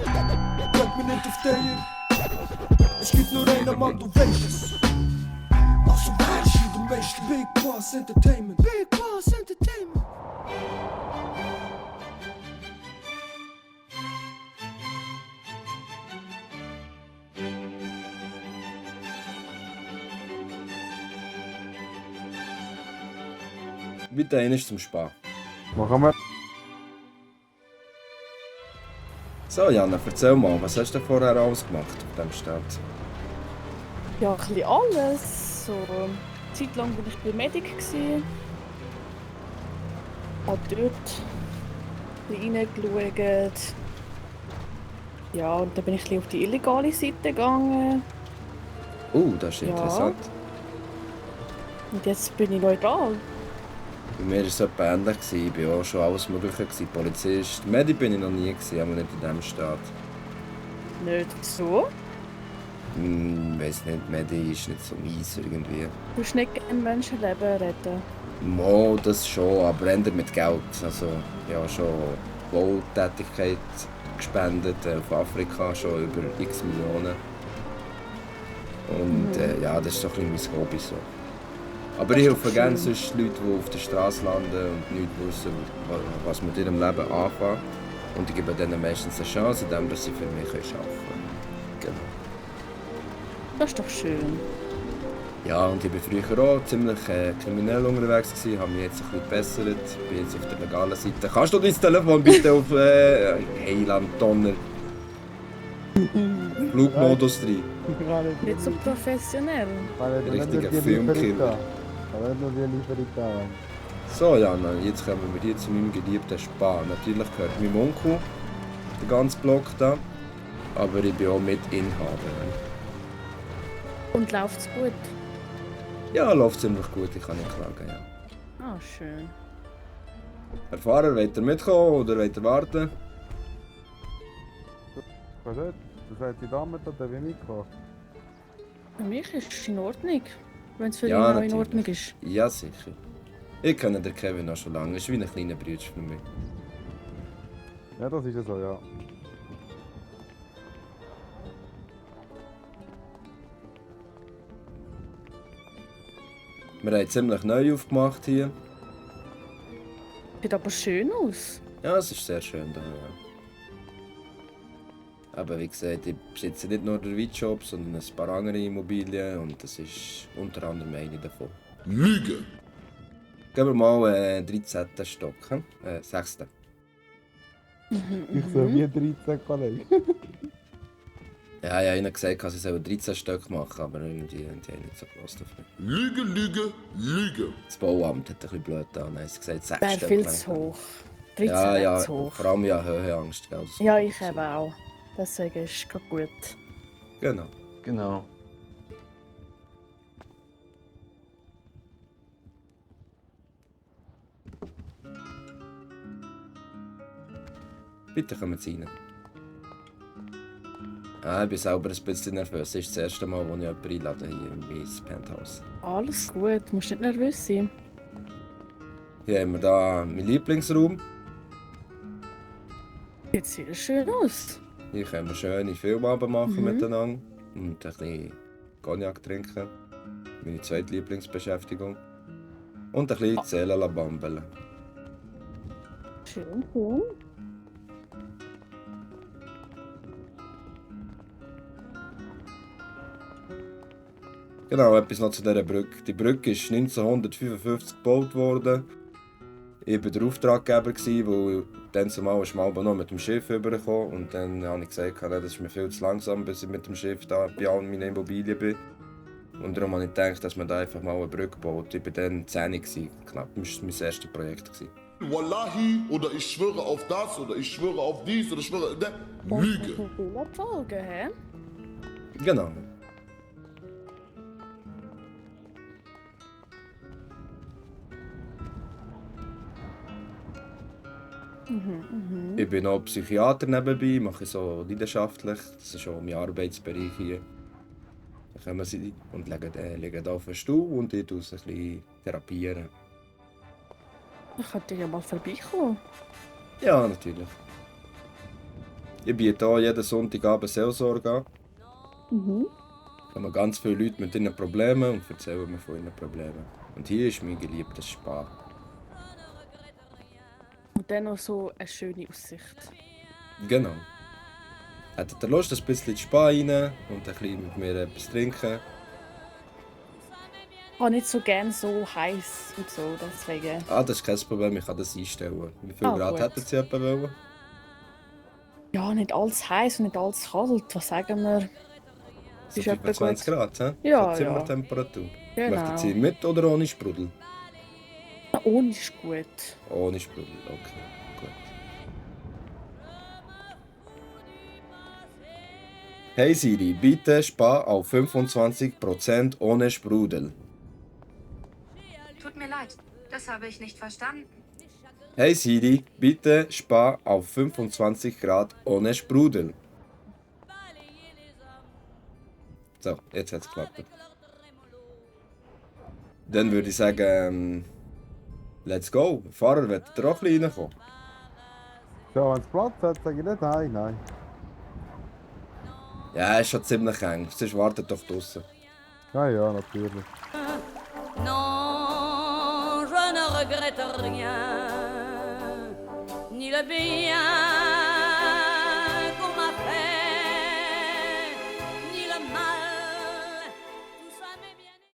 Brennt mir nicht auf dir. Es gibt nur einen Mann, du weißt es. Also weißt du, der Meister. Big Boss Entertainment. Big Boss Entertainment. Bitte einmal zum Spar. Machen wir. So, Jana, erzähl mal, was hast du vorher alles gemacht auf diesem Start? Ja, ein bisschen alles. So, eine Zeit lang war ich bei Medic. Habe dort ein bisschen reingeschaut. Ja, und dann bin ich ein bisschen auf die illegale Seite gegangen. Das ist Ja. interessant. Und jetzt bin ich neutral. Bei mir war es etwa ähnlich. Ich war auch schon alles Mögliche. Polizist. Medi bin ich noch nie, aber nicht in diesem Staat. Nicht so. Weiss nicht, Medi ist nicht so mies irgendwie. Du musst nicht ein Menschenleben retten. Mo, das schon, aber eher mit Geld. Also, ja, schon Wohltätigkeit gespendet auf Afrika, schon über x Millionen. Und ja, das ist so ein bisschen mein Hobby. So. Aber Das ich ist helfe doch gerne schön. sonst Leute, die auf der Straße landen und nicht wissen, was mit ihrem Leben anfangen. Und ich gebe denen meistens eine Chance, indem sie für mich arbeiten können. Genau. Das ist doch schön. Ja, und ich war früher auch ziemlich kriminell unterwegs, habe mich jetzt ein bisschen gebessert, bin jetzt auf der legalen Seite. Kannst du dein Telefon bitte auf Heiland Donner Flugmodus rein? Nicht so professionell. Richtiger Filmkiller. Aber nicht nur die Lieferung da. So Jana, jetzt kommen wir hier zu meinem geliebten Spa. Natürlich gehört meinem Onkel der ganze Block da, aber ich bin auch Mitinhaber. Und läuft's gut? Ja, läuft ziemlich gut, ich kann nicht klagen. Ja. Ah, schön. Herr Fahrer, wollt ihr mitkommen oder wollt ihr warten? Was ist? Das heißt, die Dame da, der will mitkommen. Für mich ist es in Ordnung. Wenn es für Ja, ihn auch in natürlich. Ordnung ist. Ja, sicher. Ich kenne den Kevin auch schon lange, er ist wie ein kleiner Bruder für mich. Ja, das ist ja so, ja. Wir haben ziemlich neu aufgemacht hier. Sieht aber schön aus. Ja, es ist sehr schön da, ja. Aber wie gesagt, ich besitze nicht nur den Weidshop, sondern ein paar andere Immobilien und das ist unter anderem eine davon. Lüge. Gehen wir mal 13. Stock, 6. Ich soll wie 13 Kollegen. Ja, ich habe ihnen gesagt, dass sie 13 Stück machen, aber irgendwie haben die nicht so gelassen auf mich. Lüge, Lüge, Lüge. Das Bauamt hat ein bisschen blöd an, dann haben sie gesagt, 6 Wäre Stück. viel lang. zu hoch. 13 Ja, wäre ja, zu hoch. vor allem ja Höhenangst. Gell? Das Ja, ist ich so. eben auch. Deswegen ist es gerade gut. Genau. Genau. Bitte kommen Sie rein. Ich bin selber ein bisschen nervös. Es ist das erste Mal, wo ich jemanden einlade hier in mein Penthouse. Alles gut, du musst nicht nervös sein. Hier haben wir da meinen Lieblingsraum. Sieht sehr schön aus. Hier können wir schöne Filmabende machen miteinander und ein bisschen Cognac trinken. Meine zweite Lieblingsbeschäftigung. Und ein bisschen Zählen bambeln. Schön, schön. Genau, etwas noch zu dieser Brücke. Die Brücke ist 1955 gebaut worden. Ich war der Auftraggeber, weil dann zumal ist man noch mit dem Schiff rübergekommen. Und dann habe ich gesagt, das ist mir viel zu langsam, bis ich mit dem Schiff da bei allen meinen Immobilien bin. Und darum habe ich gedacht, dass man da einfach mal eine Brücke baut. Ich war dann 10 knapp. Das war mein erstes Projekt. Wallahi, oder ich schwöre auf das, oder ich schwöre auf dies, oder ich schwöre... Lüge. Viele Folgen, hä? Genau. Ich bin auch Psychiater nebenbei, mache so leidenschaftlich. Das ist auch mein Arbeitsbereich hier. Dann kommen sie und legen da auf den Stuhl und ich tue es ein bisschen therapieren. Ich könnte ja mal vorbeikommen. Ja, natürlich. Ich biete hier jeden Sonntagabend Seelsorge an. Mhm. Da kommen ganz viele Leute mit ihren Problemen und erzählen mir von ihren Problemen. Und hier ist mein geliebtes Spa. Und dann noch so eine schöne Aussicht. Genau. Hättet ihr Lust, ein bisschen ins Spa rein und ein bisschen mit mir etwas trinken? Ich habe nicht so gerne so heiß und so, deswegen. Ah, das ist kein Problem, ich kann das einstellen. Wie viel Ah, Grad gut. hätten Sie etwa wollen? Ja, nicht alles heiß und nicht alles kalt. Was sagen wir? So Ist etwa 25 gut. Grad, hä? Ja, So ja. Zimmertemperatur. Genau. Möchten Sie mit oder ohne Sprudel? Ohne ist gut. Ohne Sprudel, okay. Gut. Hey Siri, bitte Spa auf 25% ohne Sprudel. Tut mir leid, das habe ich nicht verstanden. Hey Siri, bitte Spa auf 25 Grad ohne Sprudel. So, jetzt hat's geklappt. Dann würde ich sagen, let's go. Fahrer, wird ihr auch ein bisschen reinkommen? Ja, wenn es Platz hat, sage ich nicht nein, nein. Ja, ist schon ziemlich eng. Sonst wartet doch draussen. Ja, ja, natürlich. Non, je ne regrette rien, ni le bien